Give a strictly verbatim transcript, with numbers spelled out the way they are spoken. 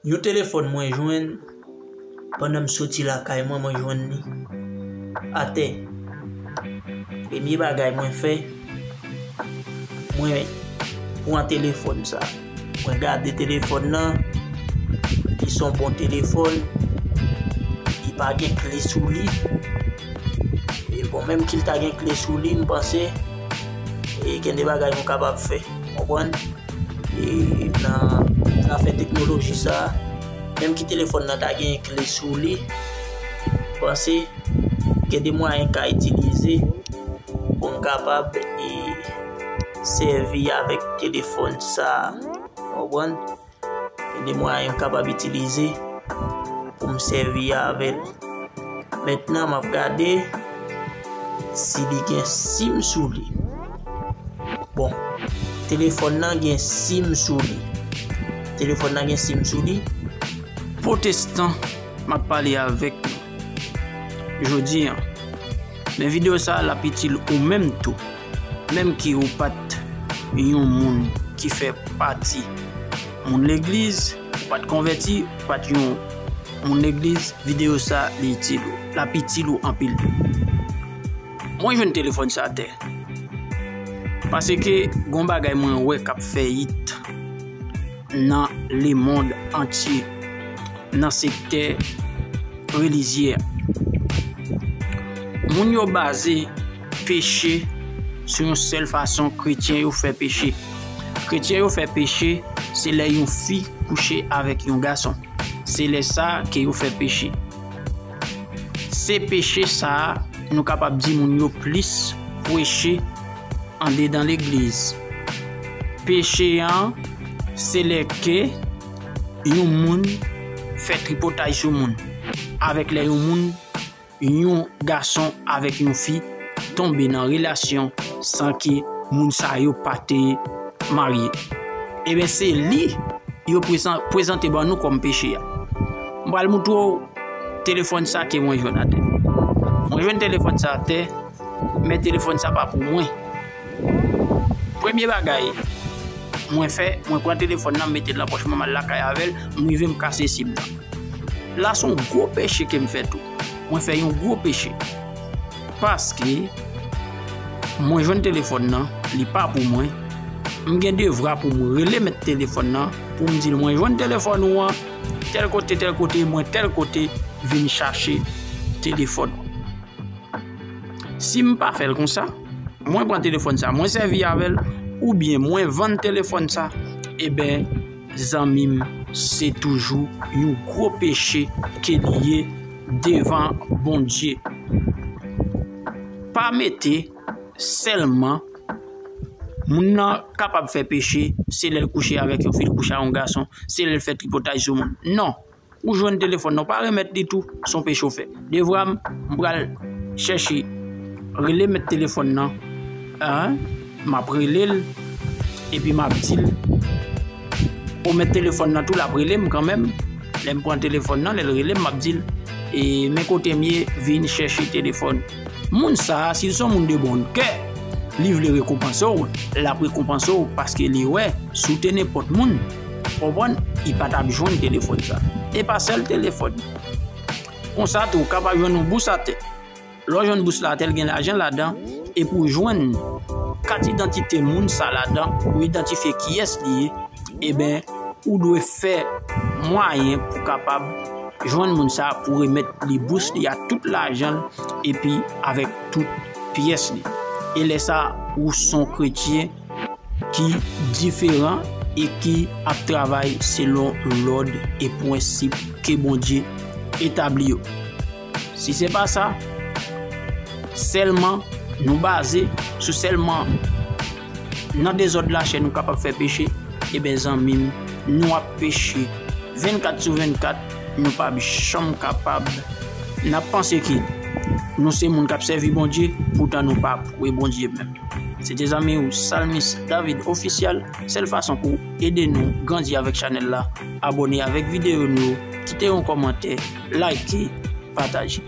Yon telefòn mwen jwenn pandan m soti lakay mwen, mwen jwenn li atè. Premye bagay mwen fè, mwen pran telefòn sa. Mwen gade telefòn nan, li se yon bon telefòn, li pa gen kle sou li. E bon, menm ki l ta gen kle sou li, m panse, e gen de bagay nou kapab fè, konprann? E nan, nan afè teknoloji sa, menm ki telefòn nan ta gen kle sou li, m panse gen de mwayen m ka itilize pou m kapab, e, sèvi avèk telefòn sa, konprann? Gen de mwayen m kapab itilize pou m sèvi avè l. Mentnan, m ap gade si li gen sim sou li. Bon, telefòn nan gen sim sou li. Telefòn nan gen sim sou li. Pwotestan, m ap pale avèk nou jodi a. Men videyo sa a, l ap itil ou menm tou. Menm ke ou pa t yon moun ki fè pati moun legliz, ou pa t konvèti, ou pa t yon moun legliz, videyo sa, li itil ou. L ap itil ou anpil. Mwen jwenn telefòn sa atè. Paske gon bagay mwen wè k ap fè it nan lemonn antye, nan sektè relijye a. Moun yo baze peche sou yon sèl fason kretyen yo fè peche. Kretyen yo fè peche, se lè yon fi kouche avèk yon gason. Se lè sa ke yo fè peche. Se peche sa a, nou kapab di moun yo plis preche andedan legliz. Peche an, se lè ke yon moun fè tripotay sou moun. Avèk lè yon moun, yon gason avèk yon fi tonbe nan relasyon san ke moun sa yo pa te marye. Ebyen, se li yo prezan-, prezante ban nou kòm peche a. M pral moutre w telefòn sa ke mwen jwenn atè. Mwen jwenn telefòn sa atè, men telefòn sa pa pou mwen. Premye bagay mwen fè, mwen pran telefòn nan, m mete l nan pòch mwen, m al lakay avè l, m rive m kase sim nan. La se yon gwo peche ke m fè tou. Mwen fè yon gwo peche. Paske mwen jwenn telefòn nan, li pa pou mwen. M gen devwa pou m rele mèt telefòn nan, pou m di l, "Mwen jwenn telefòn ou an, tèl kote, tèl kote, mwen tèl kote, vin chache telefòn ou." Si m pa fè l konsa, mwen pran telefòn sa, mwen sèvi avè l, oubyen mwen vann telefòn sa, ebyen, zanmi m, se toujou yon gwo peche ke li ye devan Bondye. Pa mete sèlman moun nan kapab fè peche, se lè l kouche avèk yon fi, l kouche ak yon gason, se lè l fè tripotay sou moun. Non. Ou jwenn telefòn nan, ou pa remèt li tou, se yon peche w fè. Devwa m, m pral chèche rele mèt telefòn nan. An, m ap rele l, epi m ap di l, o, mèt telefòn nan tou, l ap rele m kanmenm. Lè m pran telefòn nan, lè l rele m, m ap di l, e, men kote m ye, vin chèche telefòn. Moun sa a, si l se yon moun de bon kè, li vle rekonpanse w, l ap rekonpanse w paske li wè, si w te nenpòt moun, konprann, li pa t ap jwenn telefòn sa. E pa sèl telefòn. Konsa tou, ou kapab jwenn yon bous atè. Lè w jwenn bous la atè, l gen lajan ladan, epi w jwenn kat idantite moun sa ladan, ou idantifye kiyès li ye, ebyen, ou dwe fè mwayen pou kapab jwenn moun sa pou remèt li bous li ak tout lajan l epi avèk tout pyès li. E lè sa, ou se yon kretyen ki diferan e ki ap travay selon lòd e prensip ke Bondye etabli yo. Si se pa sa, sèlman nou baze sou sèlman nan dezòd lachè nou kapab fè peche, ebyen zanmi m, nou ap peche vennkat sou vennkat, nou p ap janm kapab, n ap panse ke nou se moun k ap sèvi Bondye, poutan nou pa vre Bondye menm. Se te zanmi w, Salmis David Official. Sèl fason pou w ede nou grandi avèk chanèl la, abòne avèk videyo nou yo, kite yon kòmantè, like, pataje.